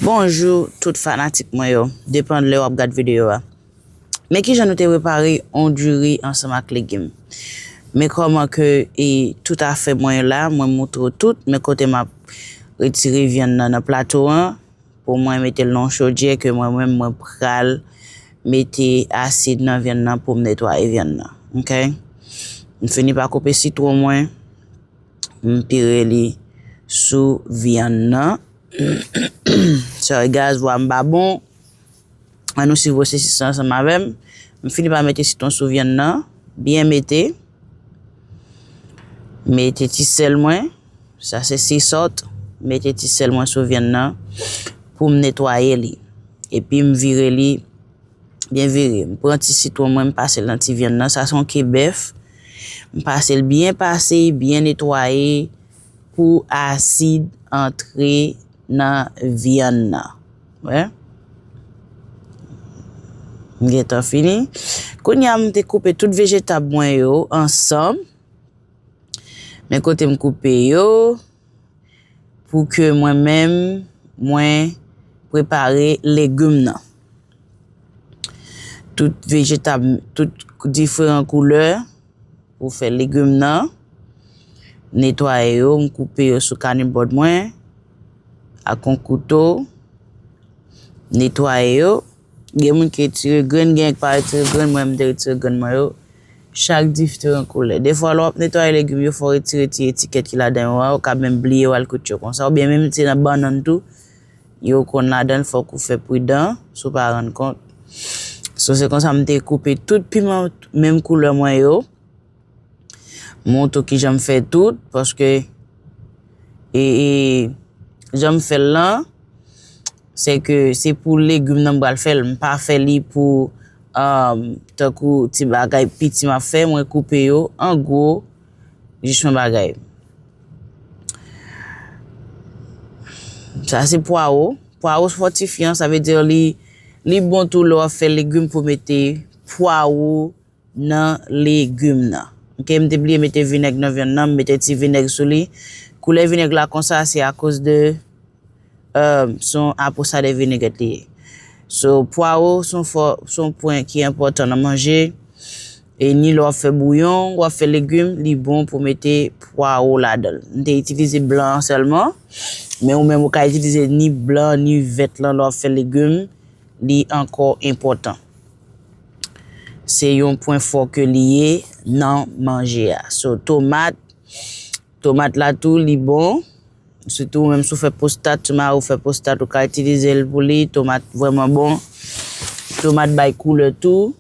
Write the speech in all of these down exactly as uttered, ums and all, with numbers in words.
Bonjou tout fanatik mwen yo, depann lè w ap gad videyo a. Men kijan nou te repare yon diri ansanm ak legim. Men kòman ke e, tout afè mwen yo la, mwen moutre w tout, men kote m ap retire vyann nan nan plato an, pou mwen mete l nan yon chodyè ke mwen menm mwen pral mete asid nan vyann nan pou m netwaye vyann nan. Ok? M fini pa koupe sitwon mwen, m pire li sou vyann nan. Sorry guys, vwa m pa bon. Ann nou swiv pwosesis la ansanm avè m. M fini pa mete sitwon sou vyann nan. Byen mete. Mete ti sèl mwen. Sa se sea salt. Mete ti sèl mwen sou vyann nan pou m netwaye li. Epi m vire li byen vire. M pran ti sitwon mwen, m pase l nan ti vyann nan. Sa se yon ke bèf. M pase l byen pase, byen netwaye pou asid antre nan vyann nan. Wè? M gentan fini. Kounye a, m te koupe tout vejetab mwen yo ansanm. Men kote m koupe yo, pou ke mwen menm, mwen prepare legim nan. Tout vejetab, tout diferan koulè pou fè legim nan. Netwaye yo, m koupe yo sou kanibòd mwen ak yon kouto. Netwaye yo. Gen moun ki retire grenn, gen ki pa retire grenn, mwen m te retire grenn mwen yo. Chak diferan koulè. Defwa, lè w ap netwaye legim yo, fò w retire ti etikèt ki ladan yo a, ou ka menm bliye w al koute yo konsa. Oubyen menm si se nan bannann tou, yo konn ladan l, fòk ou fè pridan, si w pa rann kont. So, se konsa m te koupe tout piman menm koulè mwen yo. Montre w kijan m fè tout, paske, e, e, jan m fè l lan, se ke se pou legim nan m pral fè l. M pa fè li pou, um, tankou ti bagay piti m ap fè, mwen koupe yo an gwo, jis yon bagay. Sa se pwawo. Pwawo fòtifyan, sa vle di li, li bon tou lè w ap fè legim pou mete pwawo nan legim nan. Ok, m te bliye mete vinèg nan vyann nan, m mete ti vinèg sou li. Koulè vinèg la konsa, se akoz de, euh, se yon apre sa de vinèg li ye. So, pwawo se yon fò, se yon pwen ki enpòtan nan manje. E ni lè w ap fè bouyon, w ap fè legim, li bon pou mete pwawo ladan l. M te itilize blan an sèlman, men ou menm ou ka itilize ni blan, ni vèt lan lè w ap fè legim, li ankò enpòtan. Se yon pwen fò ke li ye nan manje a. So, tomat, tomat la tou, li bon. Sitou ou menm si w fè pwostat, si mari w fè pwostat, ou ka itilize l pou li. Tomat vrèman bon. Tomat bay koulè tou.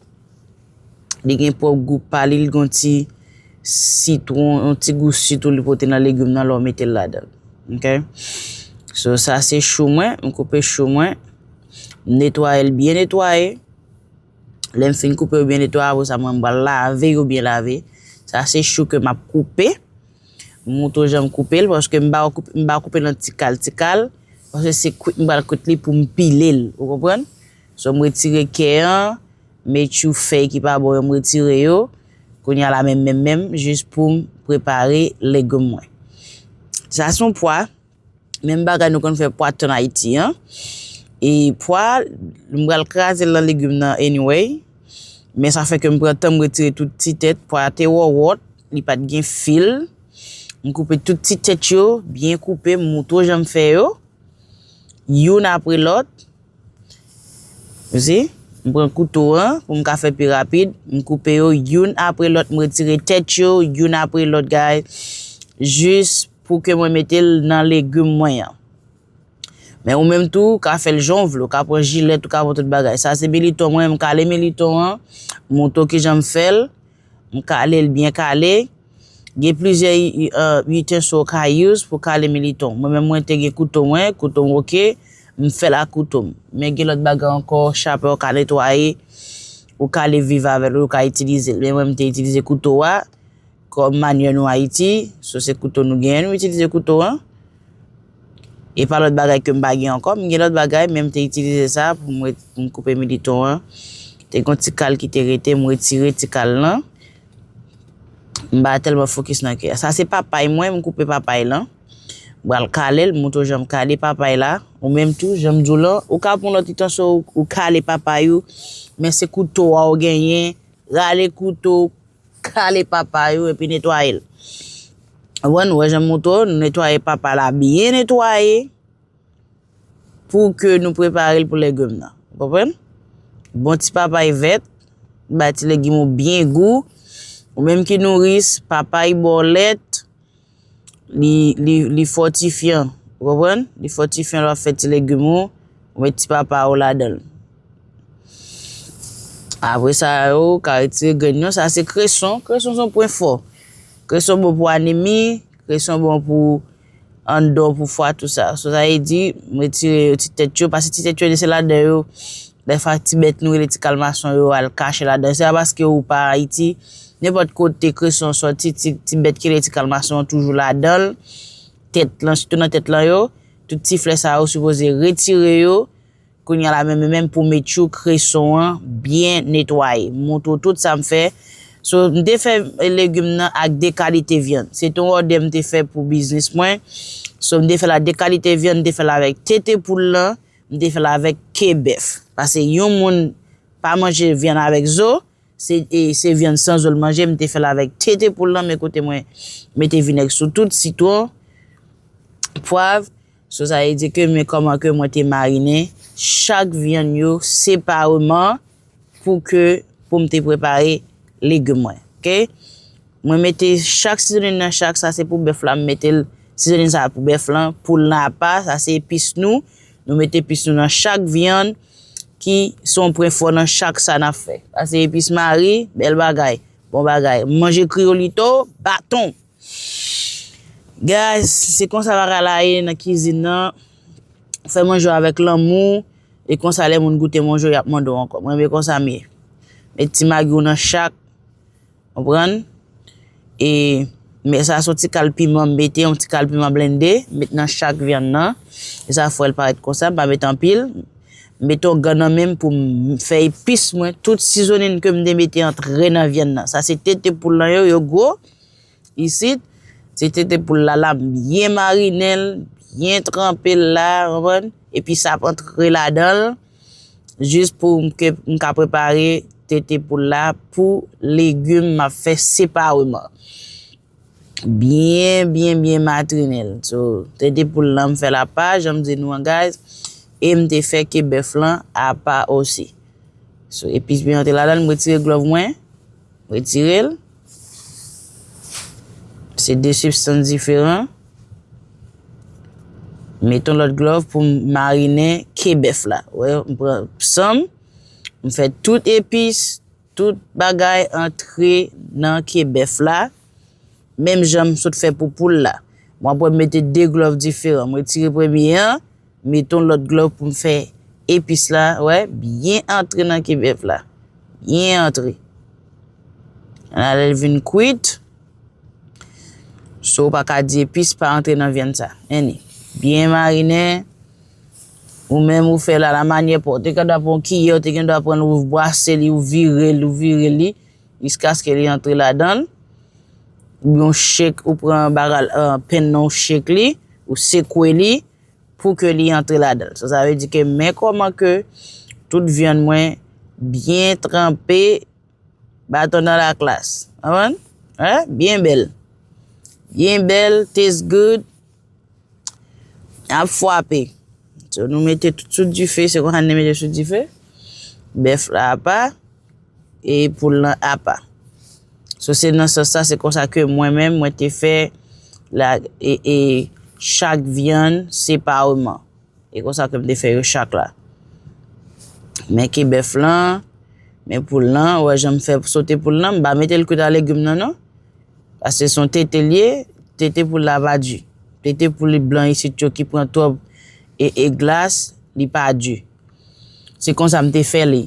Li gen pwòp gou pa li, li gen yon ti sitwon, yon ti gou sitwon li pote nan legim nan lè w mete l ladan l. Ok? So, sa se chou mwen, m koupe chou mwen. M netwaye l byen netwaye. Lè m fin koupe yo byen netwaye, apre sa, mwen, m pral lave yo byen lave. Sa se chou ke m ap koupe. M montre w jan m koupe l, paske m pa koupe, m pa koupe l an ti kal, ti kal. Paske se kwit m pral kwit li pou m pile l. Ou konprann? So, m retire kè an, men tchou fèy ki pa bon yo, m retire yo. Kounye a la menm, menm, menm, jis pou m prepare legim mwen. Sa se yon pwa. Menm bagay nou konn fè pwa tann Ayiti an. E pwa, m pral kraze l nan legim nan anyway. Men sa fè ke m pran tan m retire tout ti tèt. Pwa a te wòwòt, li pa t gen fil. M koupe tout ti tèt yo, byen koupe, m montre w jan m fè yo. Youn apre lòt. Ou si? M pran kouto an pou m ka fè pi rapid. M koupe yo youn apre lòt. M retire tèt yo youn apre lòt, guys. Jis pou ke mwen mete l nan legim mwen an. Men ou menm tou, ou ka fè l jan w vle. Ou ka pran jilèt, ou ka pran tout bagay. Sa se militon mwen, m kale militon an. M montre w kijan m fè l. M kale l byen kale. Gen plizyè, euh, itensil ou ka use pou kale militon. Mwen menm, mwen te gen kouto mwen, kouto m oke, m fè l ak kouto m. Men gen lòt bagay ankò, chapè ou ka netwaye, ou ka ale viv avè l, ou ka itilize l. Men mwen, m te itilize kouto a, kòm manyè nou Ayiti, so se kouto nou genyen, nou itilize kouto an. E pa lòt bagay ke m pa gen ankò. M gen lòt bagay, men m te itilize sa pou m ret-, pou m koupe militon an. Te gen yon ti kal ki te rete, m retire ti kal lan. M pa tèlman fokis nan kè a. Sa se papay mwen, m koupe papay lan. Pral kale l, montre w jan m kale papay la. Ou menm tou, jan m di w lan, ou ka pran lòt itansyon, ou, ou kale papay ou. Men se kouto a ou genyen, rale kouto, kale papay ou epi netwaye l. Ou konprann? Ou wè jan m montre w, nou netwaye papay la byen netwaye pou ke nou prepare l pou legim nan. Ou konprann? Bon ti papay vèt, bay ti legim ou byen gou. Ou menm ki nouris, papay bòlèt, li, li, li fòtifyan. Ou konprann? Li fòtifyan lè w ap fè ti legim ou, ou met ti papay ou ladan l. Apre sa, ou ka retire grenn yo. Sa se kreson. Kreson se yon pwen fò. Kreson bon pou anemi, kreson bon pou anndan, pou fwa, tou sa. So, sa vle di, m retire yo ti tèt yo, paske ti tèt yo, se ladan yo, dèfwa ti bèt nou rele ti kalmason yo al kache ladan. Se pa paske ou pa Ayiti, nenpòt kote kreson sòti, ti, ti bèt ki rele ti kalmason an toujou ladan l. Tèt lan, sitou nan tèt lan yo, tout ti flè sa yo sipoze retire yo. Kounye a la menm, menm pou met yo kreson an byen netwaye. M montre w tout sa m fè. So, m te fè legim nan ak de kalite vyann. Se te yon òdè m te fè pou biznis mwen. So, m te fè l ak de kalite vyann, m te fè l avèk tete poul lan, m te fè l avèk ke bèf. Paske yon moun pa manje vyann avèk zo, se, e, se vyann san zo l manje, m te fè l avèk tete poul lan, men kote mwen mete vinèg sou tout, sitwon, pwav. So, sa vle di ke men kòman ke mwen te marinen chak vyann yo separeman pou ke, pou m te prepare legim mwen. Oke? Mwen mete chak sizonin nan chak, sa se pou bèf la, m mete l, sizonin sa pou bèf lan, poul lan apa, sa se epis nou. Nou mete epis nou nan chak vyann ki se yon pwen fò nan chak sa n ap fè. Sa se epis mari, bèl bagay, bon bagay. Manje kriyolito, baton. Guys, se konsa bagay la ye nan kizin nan. Fè manje w avèk lanmou, e konsa lè moun goute manje w, y ap mande w ankò. Mwen, men konsa m ye. Met ti magi w nan chak, konprann? E, men sa se yon ti kal piman m mete, yon ti kal piman blende, m met nan chak vyann nan. E sa fè l parèt konsa, m pa met anpil. M met ongan nan men m pou m fè epis mwen, tout sizonin ke m te mete antre nan vyann nan. Sa se tete poul lan yo, yo gwo. Isit, se tete poul la, la, m byen marinen l, byen tranpe l la, konprann? Epi sa ap antre ladan l, jis pou m ke, m ka prepare tete poul la pou legim m ap fè separeman. Byen, byen, byen matrinen l. So, tete poul lan m fè l apa, jan m di nou an, guys, e m te fè ke bèf lan apa osi. So, epis mwen antre ladan l, m retire glòv mwen. Retire l. Se de sibstans diferan. Met yon lòt glòv pou m marinen ke bèf la. Wè, m pran san m, m fè tout epis, tout bagay antre nan ke bèf la. Menm jan m sot fè pou poul la. Bon, apre m mete de glòv diferan. M retire premye an, mete yon lòt glòv pou m fè epis la, wè, byen antre nan ke bèf la. Byen antre. Lè l vin kwit, so w pa ka di epis pa antre nan vyann sa. Anyway, byen marinen, ou menm ou fè la, la manyè pa w. Ou te gendwa pran yon kiyè, ou te gendwa pran l, ou bwase li, ou vire l, ou vire li, jiskaske li antre ladan l. Oubyen w shake, ou pran bagay, euh, penn nan, w shake li, ou sekwe li pou ke li antre ladan l. So, sa vle di ke men kòman ke tout vyann mwen byen tranpe, baton nan laklas. Konprann? Hein? Byen bèl. Byen bèl, taste good. Ap fwape. So, nou mete tout sou dife, se konsa nou mete sou dife. Bèf la apa, e poul lan apa. So, se nan sans sa, se konsa ke mwen menm, mwen te fè la, e, e chak vyann separeman. E konsa ke m te fè yo chak la. Men ke bèf lan, men poul lan, ou wè jan m fè sote poul lan, m pa mete l kwit a legim nan, non. Paske se yon tete l ye, tete poul la pa di. Tete poul blan isit yo ki pran twòp e, e glas, li pa di. Se konsa m te fè li.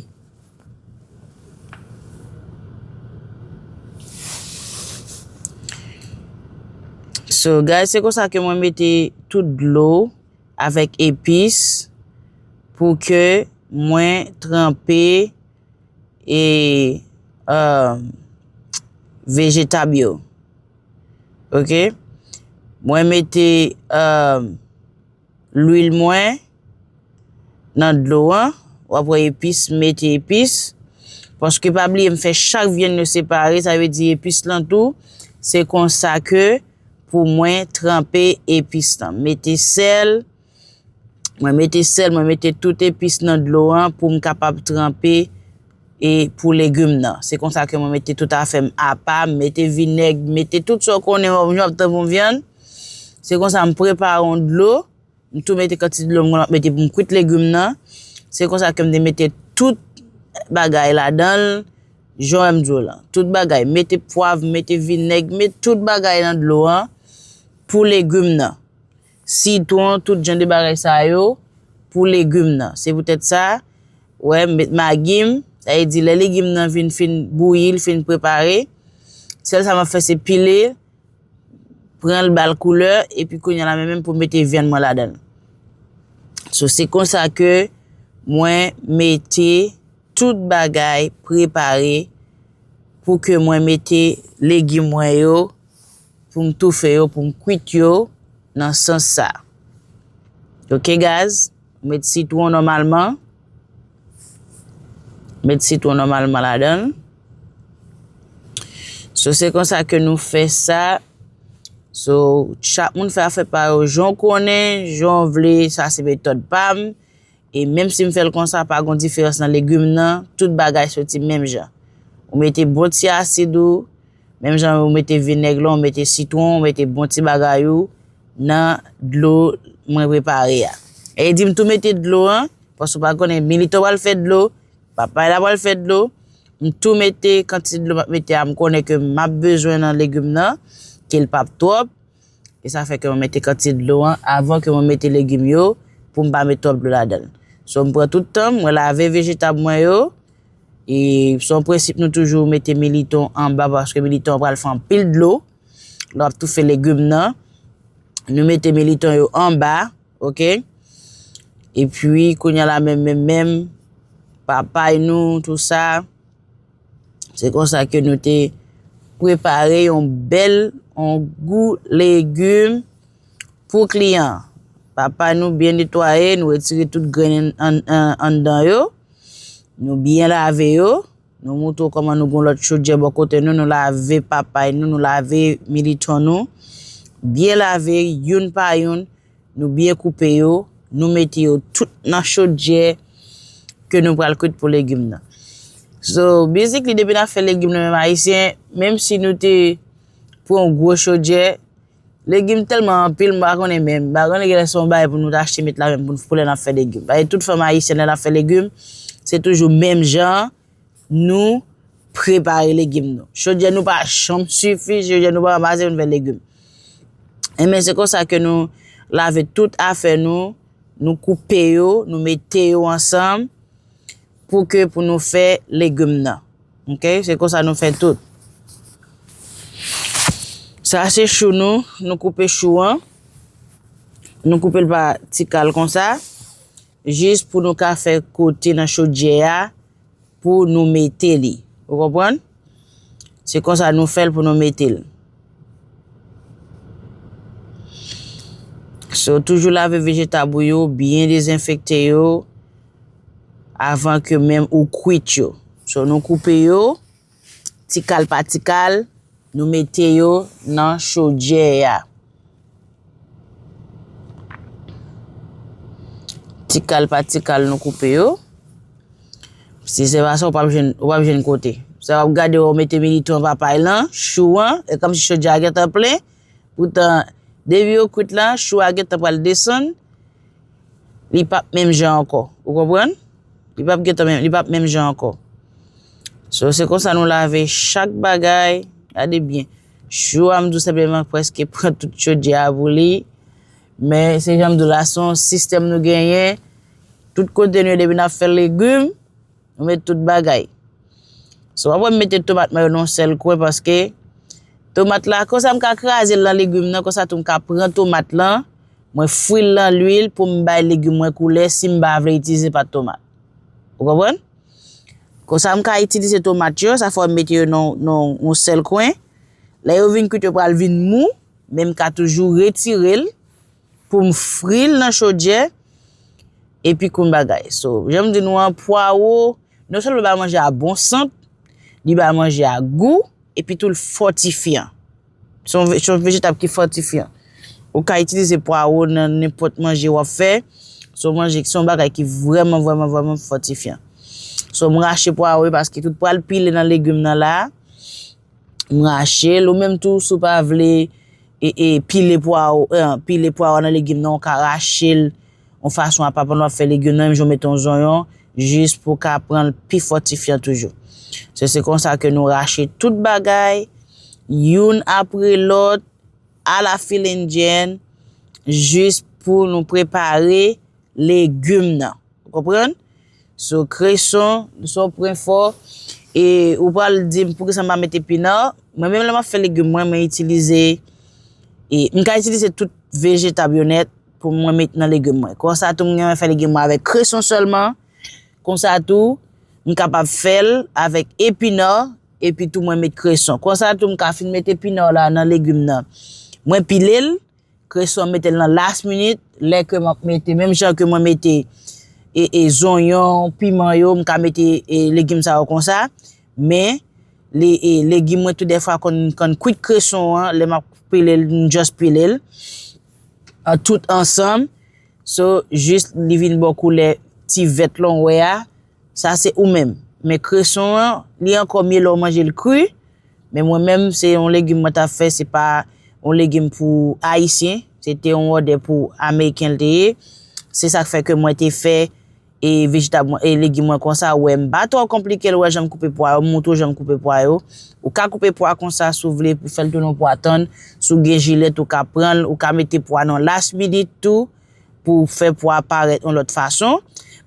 So, guys, se konsa ke mwen mete tout dlo avèk epis pou ke mwen tranpe e, euh, vejetab yo. Oke? Mwen mete, euh, lwil mwen nan dlo an. W ap wè epis, mete epis. Paske pa bliye m fè chak vyann yo separe, sa vle di epis lan tou. Se konsa ke pou mwen tranpe epis lan. Mete sèl, mwen mete sèl, mwen mete tout epis nan dlo an pou m kapab tranpe e pou legim nan. Se konsa ke mwen mete tout afè m apa, m mete vinèg, m mete tout sa w konnen w ap tann pou vyann. Se konsa m prepare yon dlo, m tou mete kantite dlo m konn ap mete pou m kwit legim nan. Se konsa ke m te mete tout bagay ladan l, jan m di w lan. Tout bagay, mete pwav, mete vinèg, mete tout bagay nan dlo an pou legim nan. Sitwon, tout jan de bagay sa yo pou legim nan. Se poutèt sa, wè, m met magi m, sa vle di lè legim nan vin fin bouyi, l fin prepare, sèl sa m ap fè se pile, pran l ba l koulè, epi kounye a la menm menm pou m mete vyann mwen ladan l. So, se konsa ke mwen mete tout bagay prepare pou ke mwen mete legim mwen yo, pou m toufe yo, pou m kwit yo nan sans sa. Ok, guys? Met sitwon nòmalman. Met sitwon nòmalman ladan l. So, se konsa ke nou fè sa. So, chak moun fè afè pa yo jan w konnen, jan w vle, sa se metòd pa m. E menm si m fè l konsa, pa gon diferans nan legim nan, tout bagay soti menm jan. Ou mete bon ti asid ou, menm jan ou mete vinèg lan, ou mete sitwon, ou mete bon ti bagay ou nan dlo mwen prepare a. E di m tou mete dlo an, paske w pa konnen militan pral fè dlo, papay la pral fè dlo. M tou mete kantite dlo m ap mete a, m konnen ke m ap bezwen nan legim nan, ke l p ap twòp. E sa fè ke mwen mete kantite dlo an avan ke mwen mete legim yo pou m pa met twòp dlo ladan l. So, m pran tout tan m, mwen lave vejetab mwen yo. E se yon prensip nou toujou mete militon anba paske militon an pral fè anpil dlo. Lè w ap toufe legim nan, nou mete militon yo anba, ok? Epi, kounye a la menm, menm, menm, papay nou, tou sa. Se konsa ke nou te prepare yon bèl, yon gou legim pou kliyan an. Papay nou byen netwaye, nou retire tout grenn an, an, an, anndan yo. Nou byen lave yo. Nou montre w kòman nou gon lòt chodyè bò kote nou. Nou lave papay nou, nou lave militon nou. Byen lave, youn pa youn. Nou byen koupe yo, nou mete yo tout nan chodyè ke nou pral kwit pou legim nan. So, basically, depi n ap fè legim nan menm ayisyen, menm si nou te pran yon gwo chodyè, legim tèlman anpil, m pa konnen menm, m pa konnen genlè se yon bagay pou nou ta achte met la menm pou, pou lè n ap fè legim. Paske tout fanm ayisyèn lè n ap fè legim, se toujou menm jan, nou prepare legim nou. Chodyè nou pa janm sifi, chodyè nou pa janm ase pou n fè legim. Enben, se konsa ke nou lave tout afè nou, nou koupe yo, nou mete yo ansanm pou ke pou nou fè legim nan. Ok? Se konsa nou fè tout. Sa se chou nou, nou koupe chou an. Nou koupe l pa ti kal konsa. Jis pou nou ka fè kote nan chodyè a pou nou mete li. Ou konprann? Se konsa nou fè l pou nou mete l. So, toujou lave vejetab ou yo, byen dezenfekte yo, avan ke menm ou kwit yo. So, nou koupe yo, ti kal pa ti kal, nou mete yo nan chodyè a. Ti kal pa ti kal, nou koupe yo. Si se pa sa, ou p ap jwenn, ou p ap jwenn kote. Sa w ap gade, ou mete militon papay lan, chou an, e kòmsi chodyè a gentan plen. Poutan, depi yo kwit lan, chou a gentan pral desann. Li p ap menm jan ankò. Ou konprann? Li p ap gentan menm, li p ap menm jan ankò. So, se konsa nou lave chak bagay. Gade byen. Chou a, m tou senpleman prèske pran tout chodyè a pou li. Men, se jan m di w la, se yon sistèm nou genyen. Tout kote nou ye, depi n ap fè legim, nou met tout bagay. So, w ap wè m mete tomat mwen yo nan yon sèl kwen paske tomat la, konsa m ka kraze l nan legim nan, konsa tou m ka pran tomat lan, mwen fri l nan lwil pou m bay legim mwen koulè si m pa vle itilize pat tomat. Ou konprann? Konsa m ka itilize tomat yo, sa fè w mete yo nan, nan yon sèl kwen. Lè yo vin kwit, yo pral vin mou. men m ka toujou retire l pou m fri l nan chodyè, epi konn bagay. So, jan m di nou an, pwawo, non sèlman ba manje a bon sant, li ba manje a gou, epi tou l fòtifyan. Se yon ve-, se yon vejetab ki fòtifyan. Ou ka itilize pwawo nan nenpòt manje w ap fè. Se yon manje, se yon bagay ki vrèman, vrèman, vrèman fòtifyan. So, m rache pwawo yo paske tout pral pile nan legim nan la. M rache l. Ou menm tou, si w pa vle e, e, pile pwawo, e, pile pwawo nan legim nan, ou ka rache l yon fason apa pandan w ap fè legim nan, menm jan w mete yon zonyon, jis pou w ka pran l pi fòtifyan toujou. Se, se konsa ke nou rache tout bagay, youn apre lòt, a la fil endyen, jis pou nou prepare legim nan. Ou konprann? So, kreson, se yon pwen fò. E ou pral di m, poukisa m pa mete pinar? Mwen menm, lè m ap fè legim mwen, mwen itilize, e m ka itilize tout vejetab yo nèt pou mwen met nan legim mwen. Konsa tou, m gen fè legim mwen avèk kreson sèlman. Konsa tou, m kapab fè l avèk epinar, epi tou mwen met kreson. Konsa tou, m ka fin met epinar la nan legim nan. Mwen pile l, kreson, mete l nan last minute, lè ke m ap mete, menm jan ke mwen mete, e, e, zonyon, piman yo, m ka mete, e, legim sa yo konsa, men, le, e, legim mwen tou dèfwa konn, konn kwit kreson an, lè m ap pile l, m just pile l, an tout ansanm, so, jis li vin ba w koulè ti vèt lan w wè a, sa se ou menm. Men kreson an, li ankò mye lè w manje l kri. Men mwen menm, se yon legim mwen t ap fè, se pa yon legim pou Ayisyen. Se te yon òdè pou Ameriken l te ye. Se sa k fè ke mwen te fè, e, vejetab mwen, e, legim mwen konsa. Ou wè, m pa twò konplike l, ou wè jan m koupe pwa yo, m montre w jan m koupe pwa yo. Ou ka koupe pwa konsa si w vle pou fè l tounen yon pwa tann. Si w gen jilèt, ou ka pran l, ou ka mete pwa nan last minute tou. Pou fè pwa parèt yon lòt fason.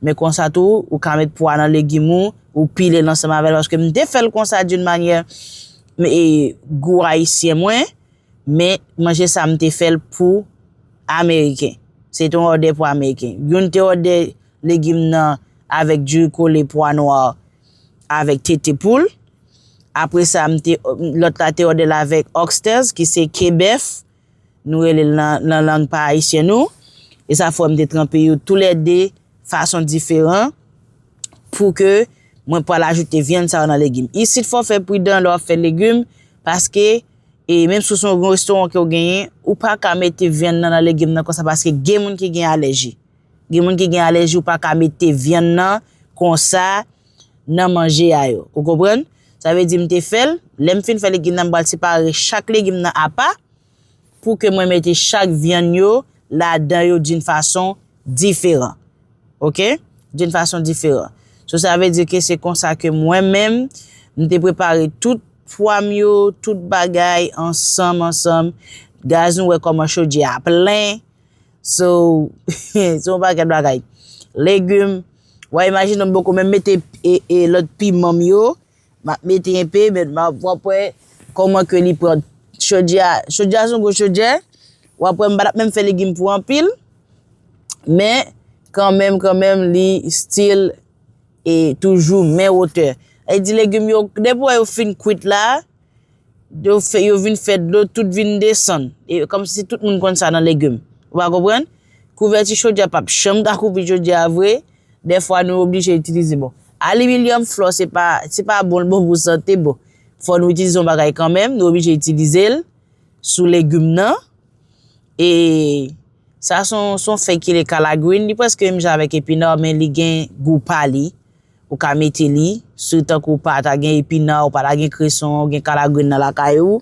Men konsa tou, ou ka met pwa nan legim ou, ou pile l ansanm avè l. Paske m te fè l konsa d'une manière, e, gou ayisyen mwen, men manje sa m te fè l pou Ameriken. Se te yon òdè pou Ameriken. Youn te òdè legim nan avèk diri kole, pwa nwa, avèk tete poul. Apre sa, m te, lòt la te òdè l avèk oysters, ki se ke bèf. Nou rele l nan, nan lang pa ayisyen nou. E sa fè m te tranpe yo toulède fason diferan pou ke mwen pral ajoute vyann sa yo nan legim. Isit, fò w fè pridan lè w ap fè legim, paske, e, menm si w se yon restoran ke w genyen, ou pa ka mete vyann nan nan legim nan konsa, paske gen moun ki gen alèji. Gen moun ki gen alèji, ou pa ka mete vyann nan konsa nan manje a yo. Ou konprann? Sa vle di m te fè l, lè m fin fè legim nan, m pral separe chak legim nan apa, pou ke mwen mete chak vyann yo ladan yo d'une façon différente. Oke? D'une façon différente. So, sa vle di ke se konsa ke mwen menm, m te prepare tout pwa m yo, tout bagay ansanm, ansanm. Guys, nou wè kòman chodyè a plen. So, se yon pakèt bagay. Legim, w a imajine m poko menm mete e, e lòt piman m yo. M ap mete enpe, men m ap, w ap wè kòman ke li pran chodyè a. Chodyè a se yon gwo chodyè. W ap wè m pa t ap menm fè legim pou anpil. Men, kanmenm, kanmenm, li still e toujou men wotè. E di legim yo, depi w wè yo fin kwit la, yo fè, yo vin fè dlo, tout vin desann. E kòmsi tout moun konn sa nan legim. Ou pa konprann? Kouvèti chodyè p ap janm ka kouvri chodyè a vre. Dèfwa, nou oblije itilize, bon, alimilyòm flò, se pa, se pa bon, l bon pou sante, bon. Fò nou itilize yon bagay kanmenm, nou oblije itilize l sou legim nan. E sa se yon, se yon fèy ki rele kalagreen, li prèske menm jan avèk epina, men li gen gou pa li. Ou ka mete li, si tankou w pa ta gen epina, ou pa ta gen kreson, ou gen kalagreen nan lakay ou.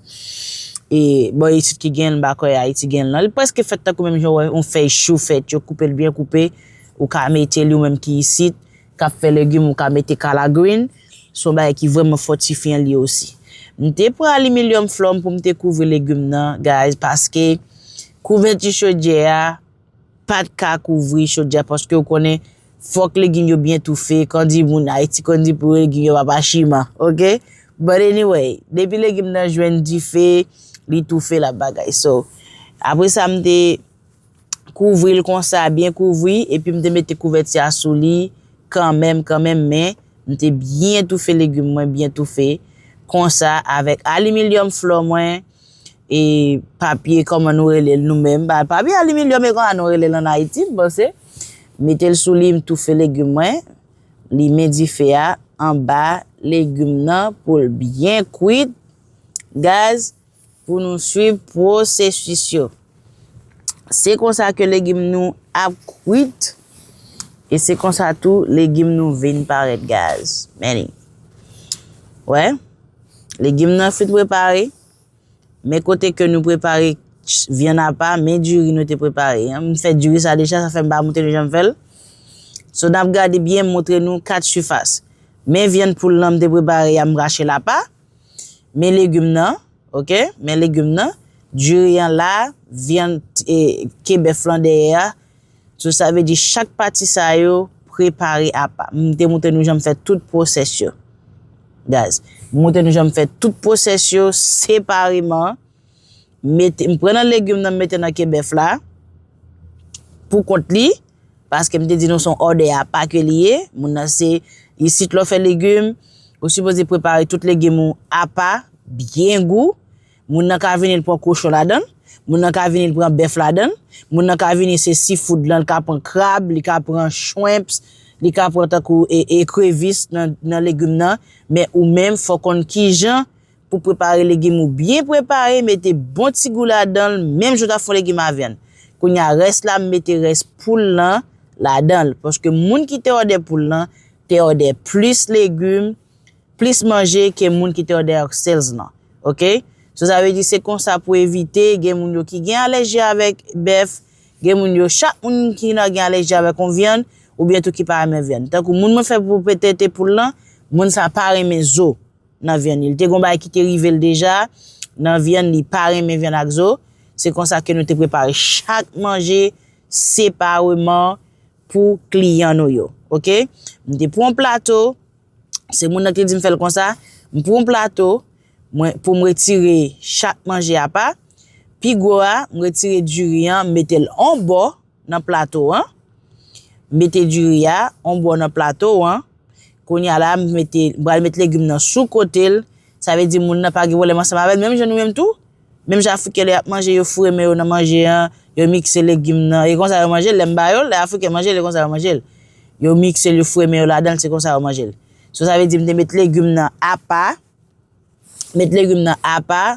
E bò isit ki gen l, m pa kwè Ayiti gen l non. Li prèske fèt tankou menm jan w wè yon fèy chou fèt, yo koupe l byen koupe, ou ka mete li, ou menm ki isit, k ap fè legim, ou ka mete kalagreen. Se yon bagay ki vrèman fòtifyan li osi. M te pran alimilyòm flò m pou m te kouvri legim nan, guys, paske kouvèti chodyè a pa t ka kouvri chodyè, paske w konnen, fòk legim yo byen toufe. Kan di moun Ayiti, kan di pou legim yo papa chima, oke? But anyway, depi legim nan jwenn dife, li toufe, l ap bagay. So, apre sa, m te kouvri l konsa, byen kouvri, epi m te mete kouvèti a sou li, kanmenm, kanmenm, men m te byen toufe legim mwen, byen toufe, konsa, avèk alimilyòm flò mwen, e papye, kòman nou rele l nou menm? Ba, papye aliminyòm e kòman nou rele l ann Ayiti, m panse. Mete l sou li, m toufe legim mwen, limen dife a anba legim nan pou l byen kwit, guys, pou nou swiv pwosesis yo. Se konsa ke legim nou ap kwit, e se konsa tou legim nou vin parèt, guys. Men li. Wè, legim nan fin prepare. Men kote ke nou prepare vyann apa, men diri nou te prepare an. M fè diri sa deja, sa fè m pa montre nou jan m fè l. So, n ap gade byen, m montre nou kat sifas. Men vyann poul lan m te prepare a, m rache l apa. Men legim nan, oke? Men legim nan. Diri an la, vyann, e, ke bèf lan dèyè a. So, sa vle di chak pati sa yo prepare apa. M te montre nou jan m fè tout pwosès yo. Guys, m montre nou jan m fè tout pwosès yo separeman. Mete, m pran nan legim nan, m mete nan ke bèf la pou kont li, paske m te di nou se yon òdè apa ke li ye. Moun nan se, isit lè w fè legim, ou sipoze prepare tout legim ou apa, byen gou. Moun nan ka vini, l pran kochon ladan l. Moun nan ka vini, l pran bèf ladan l. Moun nan ka vini, se seafood lan, l ka pran krab, li ka pran shrimps, li ka pran tankou e, ekrevis nan, nan legim nan. Men ou menm, fò w konn kijan pou prepare legim ou byen prepare, mete bon ti gou ladan l, menm jan w ta fè yon legim a vyann. Kounye a, rès la, m mete rès poul lan ladan l. Paske moun ki te òdè poul lan, te òdè plis legim, plis manje ke moun ki te òdè sèls lan. Oke? So, sa vle di se konsa pou evite, gen moun yo ki gen alèji avèk bèf, gen moun yo, chak moun ki nan gen alèji avèk yon vyann, oubyen tou ki pa renmen vyann. Tankou moun mwen fè pou petete poul lan, moun sa pa renmen zo nan vyann li. Li te gon bagay ki te rive l deja nan vyann li, pa renmen vyann ak zo. Se konsa ke nou te prepare chak manje separeman pou kliyan nou yo. Oke? M te pran yon plato, se moun nan ki te di m fè l konsa. M pran yon plato, mwen, pou m retire chak manje apa. Pi gwo a, m retire diri an, m mete l yon bò nan plato an. M mete diri a yon bò nan plato an. Kounye a la, m mete, m pral met legim nan sou kote l. Sa vle di moun nan pa gen pwoblèm ansanm avè l. Menm jan nou menm tou. Menm jan Afriken lè y ap manje, yo foure men yo nan manje an, yo mikse legim nan. E konsa yo manje l, lè m ba yo l, lè Afriken manje l, e konsa yo manje l. Yo mikse l, yo foure men yo ladan l, se konsa yo manje l. So, sa vle di m te met legim nan apa, met legim nan apa,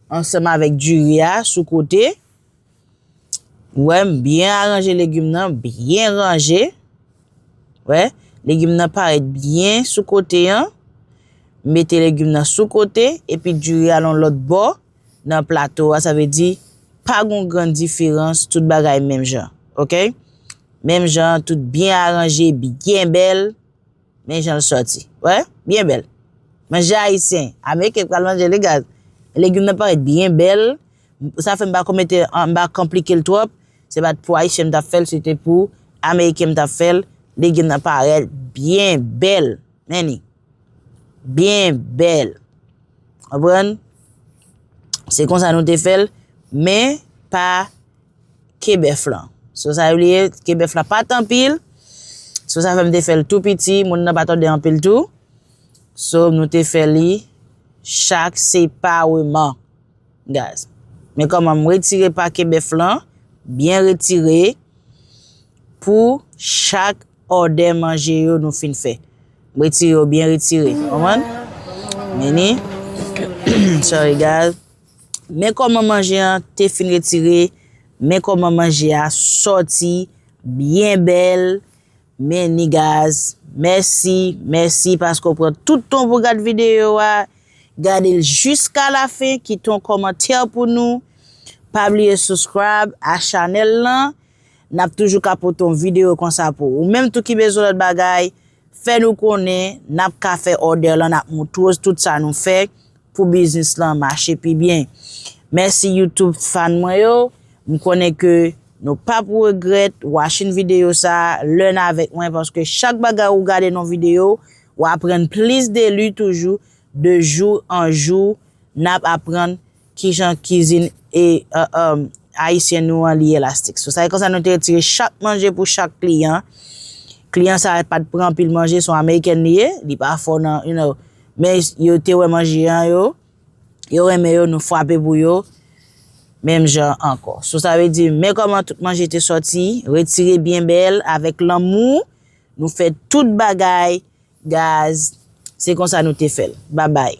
ansanm avèk diri a sou kote. Wè, m byen aranje legim nan, byen ranje. Wè, legim nan parèt byen sou kote an. M mete legim nan sou kote, epi diri a yon lòt bò nan plato a, sa vle di, pa gon gran diferans, tout bagay menm jan, oke? Menm jan, tout byen aranje, byen bèl. Men jan l sòti. Wè, byen bèl. Manje ayisyen. Ameriken pral manje l, guys. Legim nan parèt byen bèl. Sa fè m pa ko mete, m pa konplike l twòp. Se pa t pou ayisyen m t ap fè l, se te pou ameriken m t ap fè l. Legim nan parèt byen bèl. Men li. Byen bèl. Konprann? Se konsa nou te fè l. Men pa ke bèf lan. So, sa yo li ye, ke bèf lan pa t anpil. So, sa fè m te fè l tou piti, moun nan pa t òdè anpil tou. So, nou te fè li chak separeman, guys. Men kòman m retire pake bèf lan, byen retire pou chak òdè manje yo nou fin fè. M retire yo byen retire, konprann? Men ni, sorry, guys. Men kòman manje an te fin retire, men kòman manje a sòti byen bèl. Men ni, guys, mèsi, mèsi paske w pran tout tan pou gad videyo a. Gade l jiska lafen, kite yon kòmantè pou nou. Pa bliye subscribe a chanèl lan. N ap toujou ka pote yon videyo konsa pou ou. Ou menm tou ki bezwen lòt bagay, fè nou konnen, n ap ka fè òdè lan, n ap moutre w tout sa nou fè pou biznis lan mache pi byen. Mèsi YouTube fan mwen yo. M konnen ke nou p ap regrèt watching videyo sa, learn avèk mwen, paske chak bagay ou gade nan videyo, ou aprann plis de li toujou, de jou an jou, n ap aprann kijan kizin e, e, e, ayisyen nou an li elastik. So, sa e konsa nou te retire chak manje pou chak kliyan. Kliyan sa pa t pran anpil manje, se yon amerikèn li ye, li pa fò nan, you know, men yo te wè manje an yo, yo renmen yo, nou frape pou yo. menm jan ankò. So sa vle di, men kòman tout manje te sòti, retire byen bèl, avèk lanmou, nou fè tout bagay, guys, se konsa nou te fè l. Babay.